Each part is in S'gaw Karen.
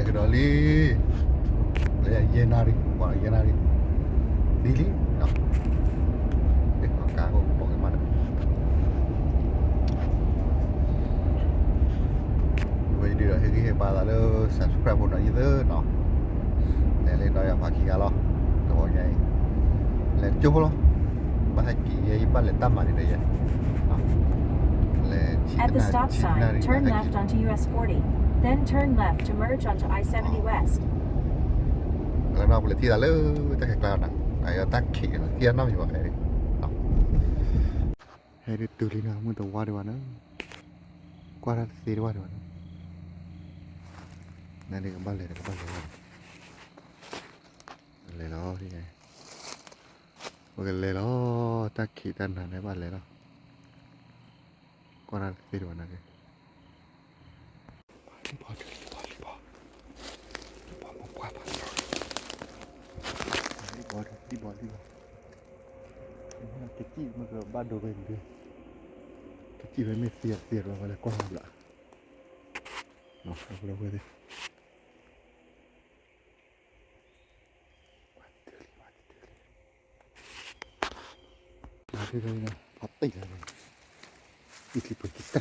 ကဒီးလံ, လၢယဲၢ်နၣ်ရံၣ်, ပှၤယဲၢ်နၣ်ရံၣ်, ဒ်လံ, ကါအိၣ်ပိာ်က့ၤမးဒီး, ဝဲယဒုးဒီးဟ့ၣ်ဂံၢ်ဟ့ၣ်ဘါသးလၢ subscribe ဖိနီၤယသ့နီၤ, လဲၤလၢဒီးယၤဖးခံဂၤလီၤ, တဝီညါအံၤ, လဲၤကၠိဖိလီၤ, ဘၣ်ဟဲက့ၤယဲ ယဘၣ်လဲၤတၢ်မၤန့ၣ်ဒီးယဲ At the stop sign, turn left onto U S forty, then turn left to merge onto I seventy West. လၢနီၢ်ပလဲၤထံၣ်သးလၢတၢ်ခဲကျါနီၤ, အတၢ်ခံးနီၤ ထံၣ်အနီၣ်မံၤဘၣ်ခဲအံၤ, ဟဲဒုးတုၤလံနီၤ မုၢ်တဝါဒံးဘၣ်နီၤ, ကွၢ်တၢ်တသ့တဝါဒံးဘၣ်နီၤ, နဒုးကဘၣ်လဲၤ ကဘၣ်လဲၤ, လဲၤလီၤ, ပကလဲၤလီၤ, တၢ်ခံးတၢ်နၤန့ၣ်ဘၣ်လဲၤလီၤ, ကွၢ်တၢ်တသ့တဝါနီၤ, လံဘီဒုး လံဘီ လံဘီ, လံဘီမပှၢ်ဘၣ်, လံဘီဒုး လံဘီ လံဘီ, ကစံၣ်မ့ၢ်ကဘၣ်ဒိဝဲဒုး, ကစံၣ်ဝဲမ့ၢ်သံသံဒီး ဝဲလဲၤကွၢ်ဘျး, လီၤဝဲသ့ၣ် ဖးတံၢ်လီၤ, အံၤချံပှ့ၤကတြၢ်, က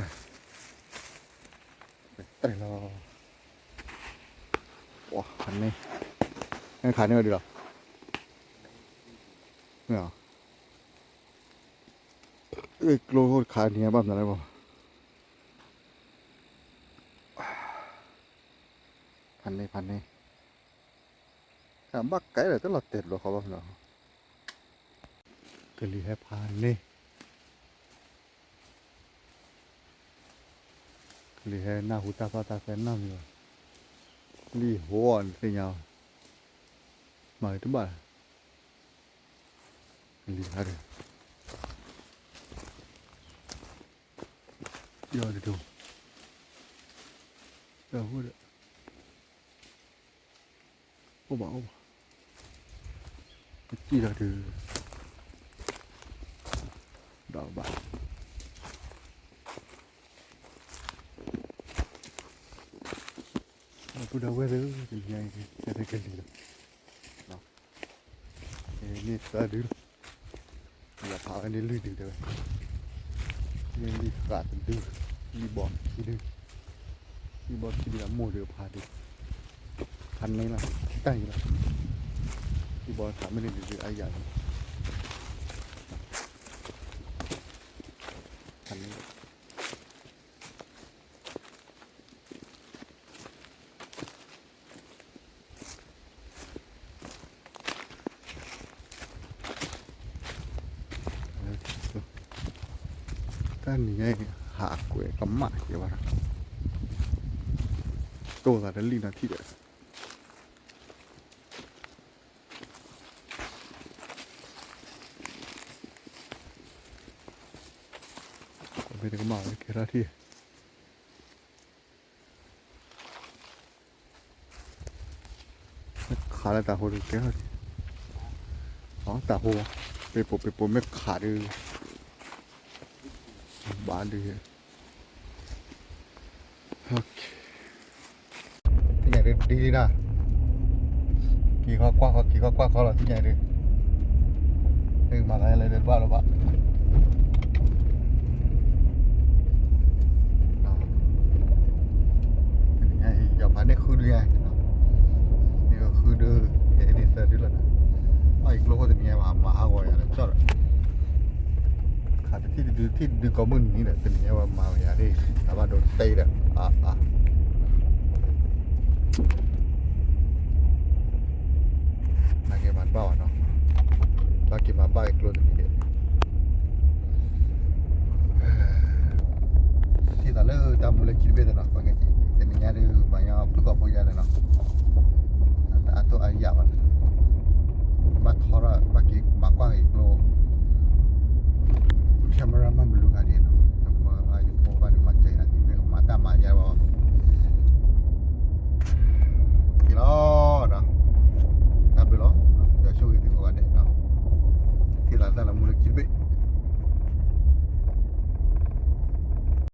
တြၢ်လီၤ, ဝါ ခးန့ၢ်, ခးန့ၢ်ဝဲဒ်လီၤ, မ့ၢ်, ကျိခိၣ်တခါန့ၣ်ဘၣ်မနုၤလဲၣ်ဘၣ်, ဖးန့ၢ် ဖးန့ၢ် ဘၣ်ကဲဒီး တလီၤတဲာ်တဘျီဃီဘၣ်မနုၤ, ကလံၤဟဲဖးန့ၢ်, ကလံၤဟဲနၢ်ဟူတၢ်သီၣ်တၢ်သဲနီတမံၤဘၣ်, လံၣ်ဟိအီၤနသ့ၣ်ညါ, မၤတဘၣ်, ကလံၤဟဲဒီး ယီၤတဒိ, ယီၤဟိဒီး, အိၣ်ဘၣ်အိၣ်ဘၣ်, ကစံၣ်လီၤဒုး, ဒီးဘၣ်, ပုၢ်ဒီဝဲၢ်သ့ၣ်, တနံၤညါအံၤ ဟဲထဲကလံၤလီၤ. န့ၢ်သၢဒုလီၤ. ယဖးဝဲန့ၣ်လွံၢ်ဒုတဲဝဲ, န့ၢ်လွံၢ်ဃးတဒု, လွံၢ်ဘီခံဒု, လွံၢ်ဘီခံဒုအမိၢ်ဒုးဖးဒု, ဖးန့ၢ်လီၤ, တၢ်ယံၤလီၤ, လွံၢ်ဘီခးမ့ၢ်န့ၣ်ဒုးအယၤန့ၣ်, ဖးန့ၢ် တၢ်နံၤညါအံၤ ဟးကွဲးကမၣ်က့ၤဘၣ်, တိၢ်သးတလံၣ်နီၤထံၣ်ဒီး, မ့ၢ်တကမၣ်ဝဲကဲထီၣ်ထံၣ် မ့ၢ်ခးလၢတၤဟိဒုးကဲထီၣ်, အတၤဟိ, ပ့ၤပိာ်ပ့ၤပိာ်မ့ၢ်ခးဒုး, ဘၣ်ဒုး, သ့ၣ်ညါဒုးဒ်လံဒၣ်, က့ၤခီကွၢ်ခီ က့ၤခီကွၢ်ခီလီၤ သ့ၣ်ညါဒုး, မၤသးလဲၤဘၣ်လီၤဘၣ် ယဖးန့ၣ်ဃုဒုယါ, န့ၣ်ဃုဒု, ယန့ၢ်သၢဒုလီၤ, ဘၣ်ယကျိဖိတနံၤညါဘၣ် မၤဟးဂီၤယၤလၢကၠီၣ်ဒီး, ခးတထံၣ်တဒု ထံၣ်တဒုကိးမုၢ်နံၤဒီး တနံၤညါဘၣ်မၤဝဲယၤဒ်, တၢ်ဘၣ်ဒိတဲဒီး, အါအါ နာ်က့မၤတဘၣ်ဘၣ်နီၤ, ဘၣ်က့ၤမၤဘၣ်က့ၤကျိတ